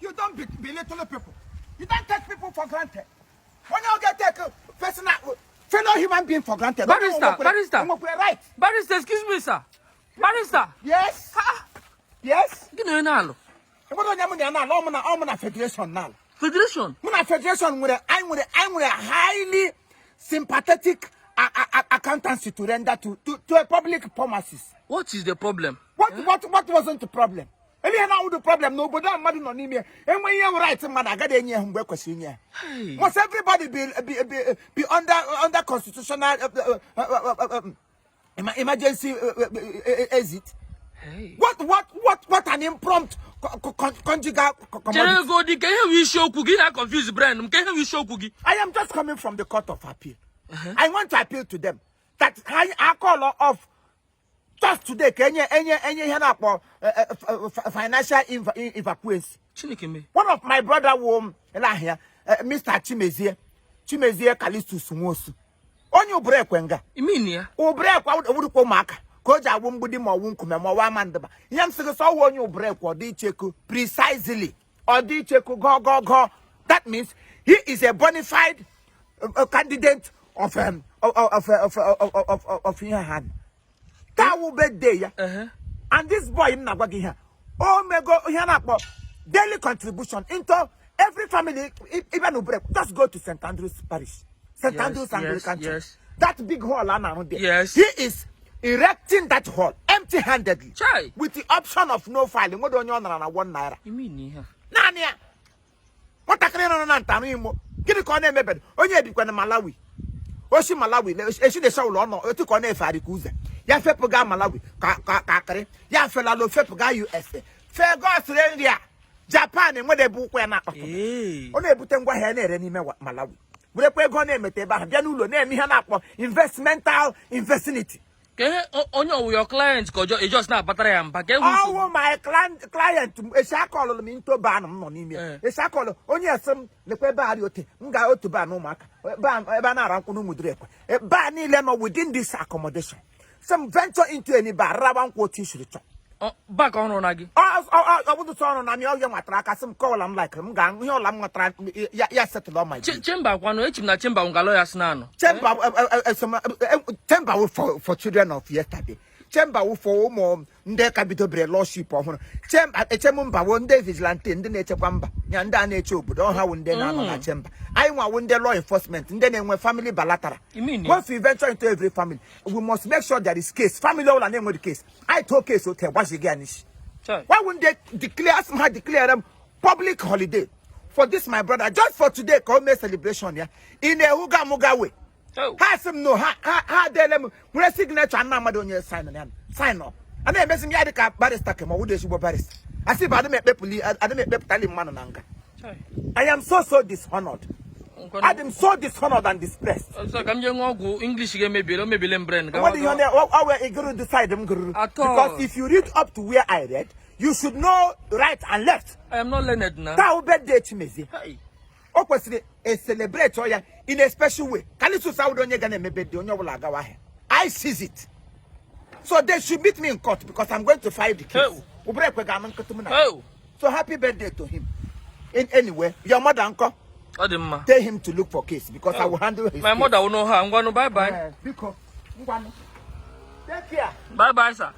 You don't belittle people. You don't take people for granted. Onye ọ ga-take personal fellow human being for granted. Barrister, Onye barrister. nwekwere right. Barrister, excuse me, sir. Barrister. Yes. Ha. Yes. Gị na onye na-alụ? Enwere onye mụ na ya na-alụ, ọ mụ na federation na-alụ. Federation? Mụ na federation nwere, anyị nwere highly sympathetic accountancy to render to a public premises. What is the problem? What wasn't the problem? Ele ihe na-awụ the problem n'obodo a mmadụ nọ n'ime ya, enwe ihe nwere right mmadụ agaghị enye ya mgbe e kwesịrị inye ya. Hey. Must everybody be under constitutional emergency exit? Hey. What an impromptu conjugal Chere. Commodity. Go dị ka ihe bụ isiokwu gị na confuse brain m, ka ihe bụ isiokwu gị? I am just coming from the court of appeal. I want to appeal to them that I call off just today ka enye ihe na-akpọ financial evacuation. Chineke mee. One of my brother wo ele ahịa, Mr. Chimezie Calistus Nwosu, onye ụbụrụ ekwe nga. Imin ya. Ụbụrụ ekwe owurukwa ụmụaka ka o ji awụ mgbidi ma ọwụ nkume ma ọwụ ama ndịba. Ihe m sị gị sọ, ọwụ onye ụbụrụ ekwe, ọ dị icheku, precisely ọ dị icheku gọ gọ gọ. That means he is a bona fide candidate of ihe ha taa wụ birthday ya. And this boy m na-agwa gị ihe a, o mego ihe a na-akpọ daily contribution into every family. Ịbịa na Uburekwe, just go to St. Andrew's Parish, St. Andrew's Anglican Church, that big hall a na-arụ there. He is erecting that hall empty handedly Chai. with the option of no filing. Nwere onye ọ nara na ₦1? Imin ihe a. Naanị ya, nwatakịrị nọ na ntarụ imo, gịnị ka ọ na-emebedo? Onye ebikwa na Malawi, osi Malawi esi na ụlọ ọ nọ otu ka ọ na-efegharị ka ụzọ ya fepụ gaa Malawi ka akịrị ya felala, fepụ gaa USA, fega Australia, Japan, enwere ebe ụkwụ ya na-akpatụ. Ee. Ọ na-ebute ngwaahịa ya na-ere n'ime Malawi, werekwa ego ọ na-emeta ebe ahụ bịa n'ụlọ na-eme ihe na-akpọ investmental investinity. Ka ihe onye ọwụ your client ka ọjọọ just na-abatara ya mba ka ehu nsogbu. Ọwụ my client m, esi aka ọlụlụ m into bar m nọ n'ime ya. Esi aka ọlụ onye esi m lekwa ebe a dị ote m ga otu bar na ụmụaka ebe a na-ara nkwụ n'ụmụdịrị ekwe ebe a niile nọ within this accommodation, sị m venture into any bar, rawa nkwụ otu isiri chọọ. Ba ka ọ rụrụ na gị? Ọ bụdụ sọ ọrụ na m ọya nwatara aka, sị m kọwala m like m ga ihe ọla m nwetara ya, ya settle all my bill. Chamber kwanụ, echi m na chamber nga lawyers na-anọ. Chamber, chamber wụ for children of yesterday. Chamber wụ for ụmụ ndị ka bidobere lordship ọhụrụ. Chamber echem mba wụ ndị vigilante, ndị na-echekwa mba ya, ndị a na-eche obodo ọha wụ ndị na-anọ na chamber. Anyị nwawo ndị law enforcement, ndị na-enwe family bilateral. You mean? Once we venture into every family, we must make sure there is case. Family ọbụla na-enweghị case, anyị too case otu egbazighị ya n'isi. Chai. Why wouldn't they declare, ask ha declare them public holiday for this my brother, just for today, ka o mee celebration ya in a huga muga way? Oh. Ha sị m no, ha adeele m nwere signature nna mmadụ onye sign ya sign up. A na-emezi m ya dị ka barrister ka ma ọ wụdị ezigbo barrister, asị bụ adị m ekpepụtali mmadụ na nga. Chai. I am so so dishonored. Nkwanụ- Adị m so dishonored and distressed. Ọsọ ka m jee ṅụọ ọgwụ English ga-emebiele o mebiele m brain. What do you know? Oh, well, it the side m gụrụ. At all. Because if you read up to where I read, you should know right and left. I am not learned na. Taa wụ birthday Chimezie. Hey. O kwesịrị e celebrate ya in a special way. Kalisus awụdo onye ga na-eme birthday onye ọbụla agawa ahịa. I seize it. So they should meet me in court because I'm going to file the case. Hey. Ụbụrụ ekwe ga-anụ nkịtị m na. Oh. So happy birthday to him. In anyway, your mother nkọ, Ọ dị mma. tell him to look for case because I will handle his My case. mother will know her. Ngwanụ, bye bye. Eh, biko, ngwanụ. Take care. Bye bye, sir.